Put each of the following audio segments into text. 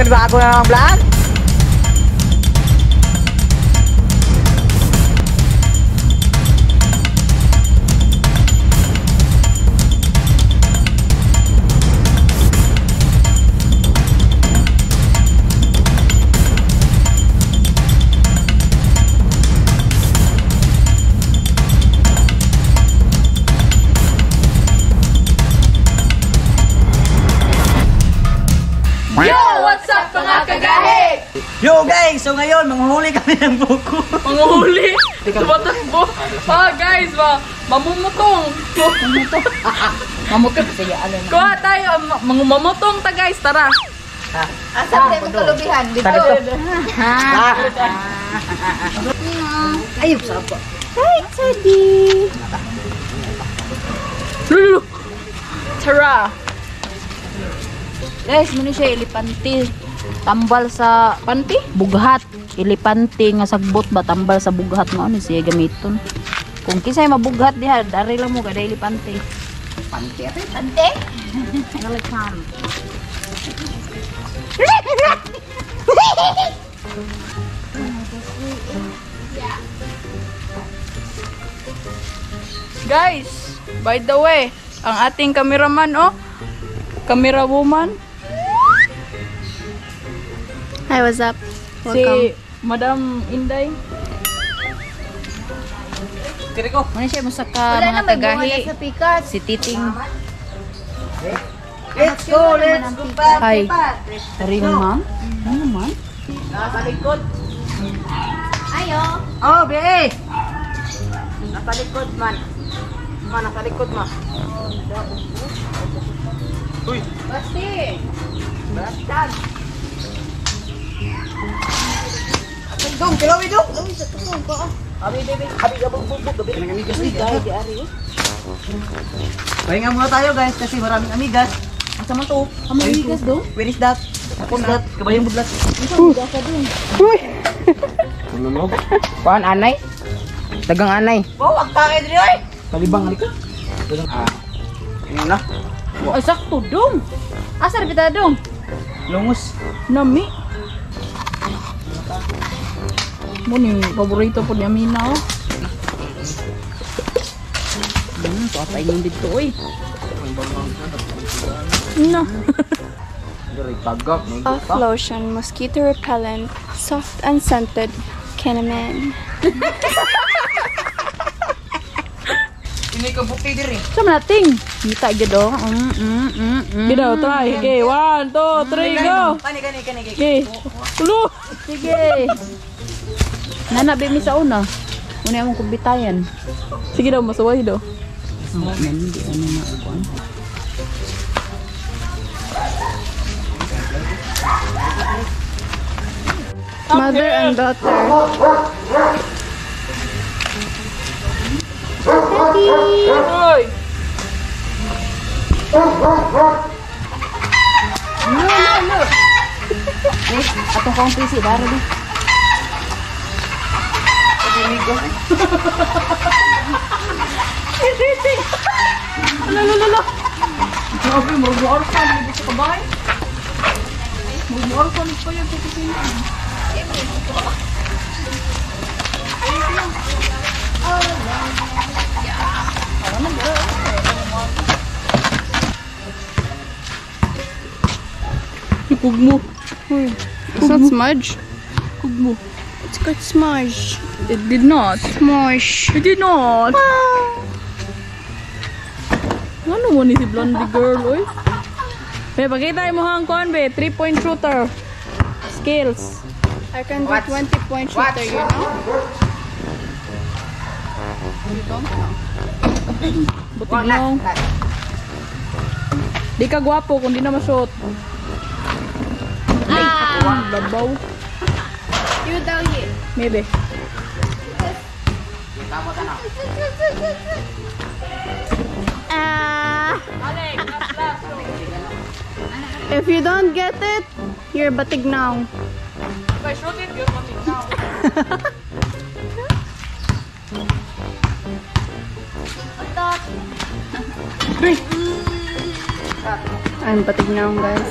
Panibago na ang vlog. Yo! What's up mga kagahi? Yo guys! So ngayon, manguhuli kami ng buko. Manguhuli? Tumatakbo. Ah guys, mamumutong. Mamutong. Mamutong. Sige, alam. Kuha tayo. Mamutong ta guys, tara. Asa tayo mong kalubihan? Dito. Ayun, sarap po. Hi, Teddy! Lulu! Tara! Guys, muna siya elepante. Tambal sa panty? Bughat. Elepante nga sagbot ba tambal sa bughat mo ano siya gamiton. Kung kisay mabughat diha, dari lang mo kada elepante. Pante? Pante? Elephant. Guys, by the way, ang ating cameraman oh, camera woman. Hi, what's up? Welcome. Si Madam Inday. Tiri ko. Muna siya musaka mga kagahi. Si Titing. Let's go, let's go back. Hi. Sorry ma'am. Ano man? Nasa likod. Ayo. Oh, be. Nasa likod man. Ma, nasa likod ma. Uy. Basti. Bastard. Dong, kilawi dong. Uy, sa tusong ko. Abi, baby. Abi, gabog, bubog, gabi. Amigas ni guys. Pahinga muna tayo guys kasi maraming amigas. Asa man to? Amigas do? Where is that? What is that? Kabayong budlat. Uy. Lulog. Kuan anay? Dagang anay. Oh, ang tae diri oy. Kalibang alika. Ah. Ano na? Ay, sakto dong. Asa ra bita dong? Lungos. Nami. Mo ni paborito po ni Amina oh. Patay yung dito oy. No. Off lotion, mosquito repellent, soft and scented, cinnamon. Ini ka bukti diri. Sa nating. Kita gyud oh. Gid try. Okay, 1 2 3 go. Kani kani kani. Okay. Ulo. Sige. Nanabi mi sa una. Una among kumbitayan. Sige daw masuway daw. Oh, hindi ano na kuan. Mother and daughter. Oy. No, no, no. Eh, atong kong PC daro di. Ala, ala, ala. Grabe, murag mo orphan dito sa kabay. Murag mo orphan pa yan sa kusina. Kug mo. It's not smudge. Kug mo. It's got smudge. It did not. Smush. It did not. Ano mo ni si Blondie girl, oy? Be, pakita mo hang kuan be, 3-point shooter. Skills. I can do 20-point shooter, you know? You don't know. Butig lang. Di ka gwapo kung di na ma-shoot. Ah! Labaw. You daw ye. Maybe. Ah. If you don't get it, you're batig now. If I shoot it, you're batig now. I'm batig now, guys.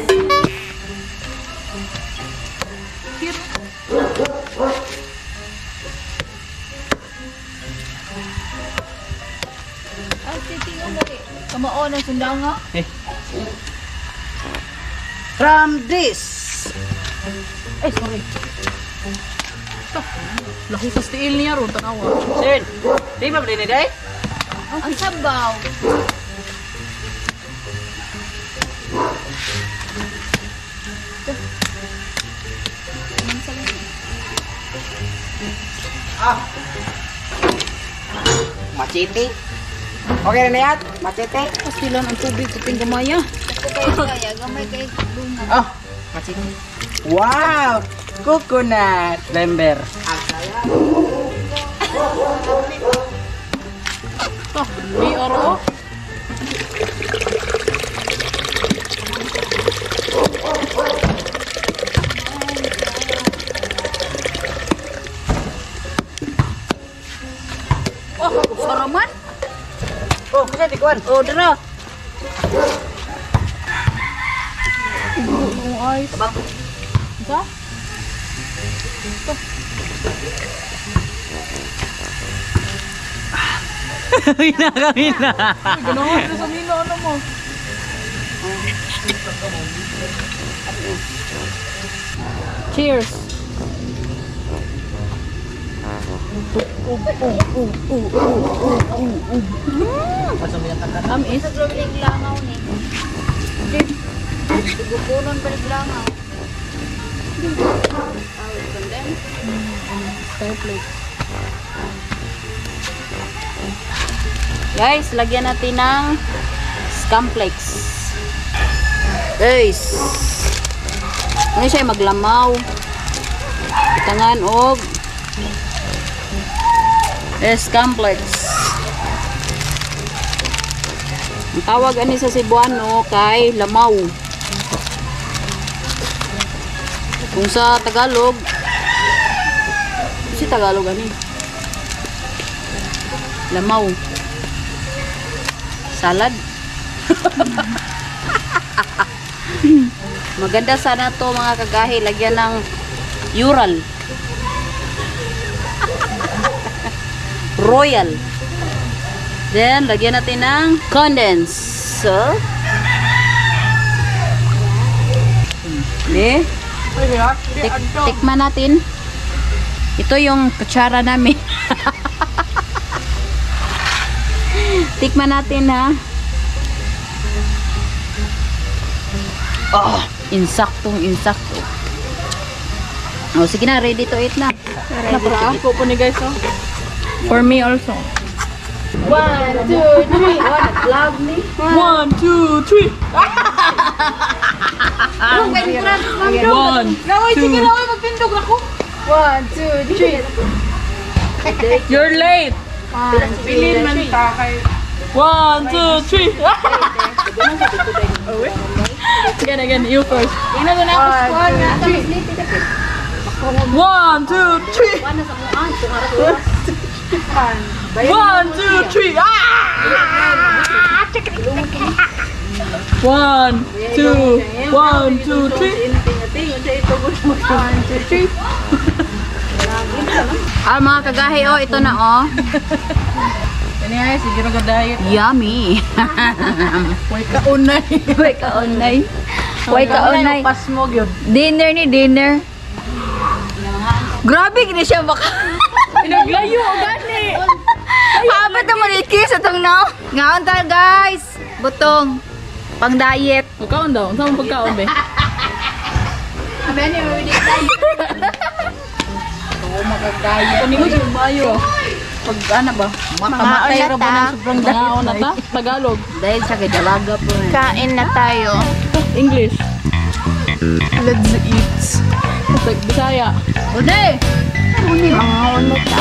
Ang titingnan mo eh. Kamao ng sundanga. Eh. From this. Ay, sorry. Laki sa tiil niya ron, tanawa. Sir, di ba ni day? Ang sabaw. Ah. Machete. Okay na yan? Machete. Pastilan ang tubig kaping gamaya. Kaya gamay kay bunga. Oh, machete. Wow! Coconut. Lember. Ito, may oro. Oh, saraman. Oh, kasi di kuan. Oh, dara. Yung ice. Isa? Kami na, kami na. Uy, ganahan ka sa Mino, ano mo? Cheers! Amis. Sa drawing langaw ni. Igupunon pa rin langaw. Guys, lagyan natin ng Scamplex. Guys. Ano siya maglamaw. Itangan og Scamplex. Ang tawag ani sa Cebuano kay lamaw. Kung sa Tagalog, si Tagalog ani. Lamaw. Salad. Maganda sana to, mga kagahi. Lagyan ng Ural. Royal. Then, lagyan natin ng condense. So, ne? Tikman natin. Ito yung kutsara namin. Tikman natin ha. Oh, insaktong insakto. Oh, sige na, ready to eat na. Ready to eat. Ko po ni guys, oh. For me also. 1, 2, 3. Oh, nag-vlog ni. 1, 2, 3. 1, 2. Magtindog ako. 1, 2, 3. You're late. Bilin man ta kay 1, 2, 3. Again, again, you first. Ina na ako squad. 1, 2, 3. 1, 2, 3. Ah! 1, 2, 1, 2, 3. 1, 2, 3. Ah, mga kagahi, oh, ito na, oh. Kani ay, sige na diet. Yummy. Way kaunay. Way kaunay. Way kaunay. Pas mo gyud. Dinner ni dinner. Grabe gini siya baka. Naglayo gani. Habit naman ikis atong now. Ngaon ta guys. Butong. Pang diet. Pagkaon daw. Unsa man pagkaon be? Kanino yung bayo? Pag ano ba? Makamatay ra ba ng sobrang Mangaon na ta? Tagalog. Dahil sa kay dalaga po. Eh. Kain na tayo. English. Let's eat. Bisaya. Ode! Mangaon na ta.